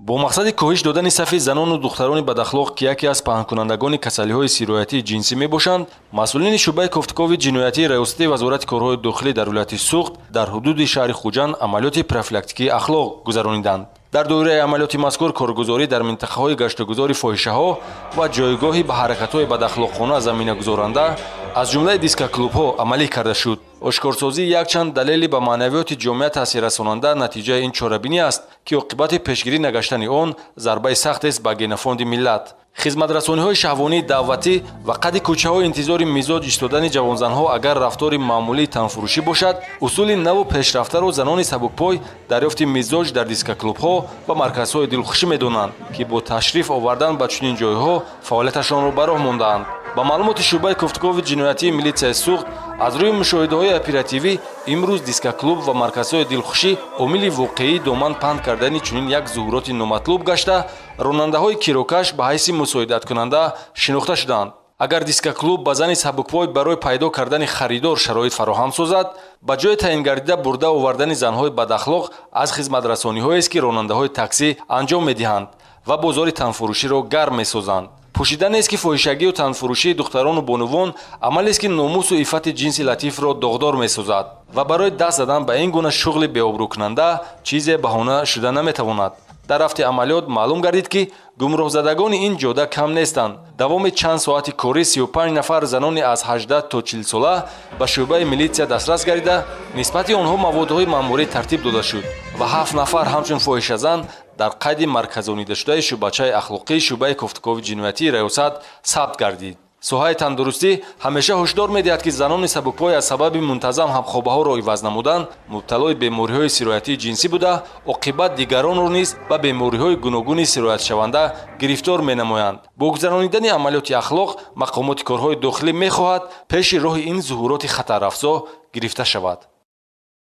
Бо мақсади коҳиш додани сафи занону духтарони бадахлоқ, ки яке аз паҳнкунандагони касалиҳои сироятии ҷинсӣ мебошанд, масъулини шӯъбаи кофтукови ҷиноятии Раёсати Вазорати корҳои дохилӣ дар вилояти Суғд дар ҳудуди шаҳри Хуҷанд амалиёти профилактикии ахлоқ гузарониданд. Дар доираи амалиёти мазкур коргузорӣ дар минтақаҳои гаштугузори фоҳишаҳо ва ҷойгоҳи ба ҳаракатҳои бадахлоқона заминагузоранда, аз ҷумлаи дискоклубҳо, амалӣ карда шуд. Ошкорсозии якчанд далели ба маънавиёти ҷомеа таъсиррасонанда натиҷаи ин чорабинӣ аст, ки оқибати пешгирӣ нагаштани он зарбаи сахтест ба генофонди миллат. Хизматрасониҳои шаҳвонии даъватӣ ва қади кӯчаҳои интизори мизоҷ истодани ҷавонзанҳо агар рафтори маъмулии танфурӯшӣ бошад, усули наву пешрафтаро занони сабукпой дарёфти мизоҷ дар дискоклубҳо ва марказҳои дилхушӣ медонанд, ки бо ташриф овардан ба чунин ҷойҳо фаъолияташонро ба роҳ мондаанд. Ба маълумоти шӯъбаи кофтукови ҷиноятии милитсияи Суғд, аз рӯи мушоҳидаҳои оперативӣ имрӯз дискоклуб ва марказҳои дилхушӣ омили воқеии доман паҳн кардани чунин як зуҳуроти номатлуб гашта, ронандаҳои кирокаш ба ҳайси мусоидаткунанда шинохта шуданд. Агар дискоклуб ба зани сабукпой барои пайдо кардани харидор шароит фароҳам созад, ба ҷои таъингардида бурда овардани занҳои бадахлоқ аз хизматрасониҳоест, ки ронандаҳои таксӣ анҷом медиҳанд ва бозори танфурӯширо гарм месозанд. Пӯшида нест, ки фоҳишагию танфурӯшии духтарону бонувон амалест, ки номусу иффати ҷинси латифро доғдор месозад ва барои даст задан ба ин гуна шуғли беобрӯкунанда чизе баҳона шуда наметавонад. Дар рафти амалиёт маълум гардид, ки гумроҳзадагони ин ҷода кам нестанд. Давоми чанд соати корӣ 35 нафар занони аз 18 то 40 сола ба шӯъбаи милитсия дастрас гардида, нисбати онҳо маводҳои маъмурӣ тартиб дода шуд ва ҳафт нафар ҳамчун фоҳишазан дар қайди марказонидашудаи шӯъбачаи ахлоқии шӯъбаи кофтукови ҷиноятии раёсат сабт гардид. Соҳаи тандурустӣ ҳамеша ҳушдор медиҳад, ки занони сабукпой аз сабаби мунтазам ҳамхобаҳоро иваз намудан мубталои бемориҳои сироятии ҷинсӣ буда, оқибат дигаронро низ ба бемориҳои гуногуни сироятшаванда гирифтор менамоянд. Бо гузаронидани амалиёти ахлоқ мақомоти корҳои дохилӣ мехоҳад пеши роҳи ин зуҳуроти хатарафзо гирифта шавад.